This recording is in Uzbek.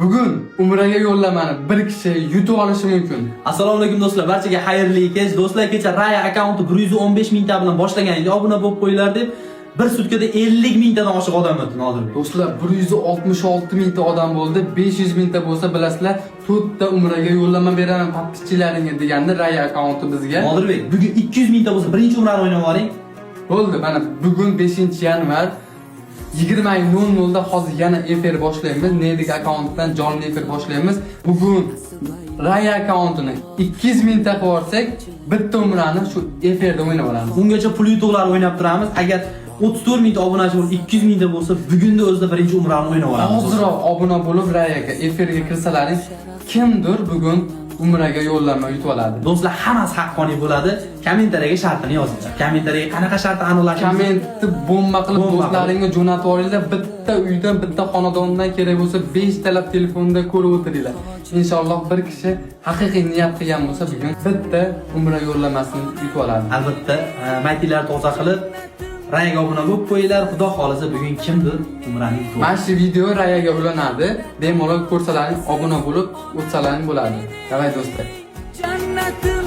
Bugun Umraga yo'llamani bir kishi yutib olishi mumkin. Assalomu alaykum do'stlar, barchaga xayrli kech. Do'stlar, kecha Raya akkaunti 115 mingta bilan boshlagan edi. Obuna bo'lib qo'yinglar deb bir sutkada 50 mingtadan oshiq odam o'tdi, Nodirbek. Do'stlar, 166 mingta odam bo'ldi. 500 mingta bo'lsa, bilasizlar, to'rtta Umraga yo'llanma beraman подписчик laringga degandi Raya akkaunti bizga. Nodirbek, bugun 200 mingta bo'lsa, birinchi umrani o'ynab yuboring. Bo'ldi, mana bugun 5 yanvar 20:00 da hozir yana efir boshlaymiz. Nedik akkauntdan jonli efir boshlaymiz. Bugun Raya akkauntini 200 mingta qilib yuborsak, bitta umrani shu efirda o'ynab olamiz. Ungacha pul yutuqlar o'ynab turamiz. Agar 34 mingta obunachi bo'lib 200 mingta bo'lsa, bugunda o'zida birinchi umrani o'ynab olamiz. Hoziroq obuna bo'lib Rayaga efirga kirsalaring, kimdir bugun umraga yo'llanma yutib oladi. Do'stlar, hammasi haqqoniy bo'ladi. Kommentariyaga shartini yozinglar. Kommentariyaga qanaqa shartni aniqlashimizni Kommentni bomba qilib Bomba qilib. do'stlaringga jo'natib yuboringlar. Bitta uydan, bitta xonadondan kerak bo'lsa 5 talab telefonda ko'rib o'tiringlar. Inshaalloh, bir kishi haqiqiy niyat qilgan bo'lsa, bugun bitta umra yo'llanmasini yutib oladi. Albatta, maytinglarni toza qilib, Rayaga obuna bo'lib qo'yinglar. Xudo xolasa, bugun kimdir umrani yutib oladi. Mana shu video Rayaga ulanadi. Bemalol ko'rsalaring, obuna bo'lib o'tsalaring bo'ladi. Давай, do'stlar. Jannatim.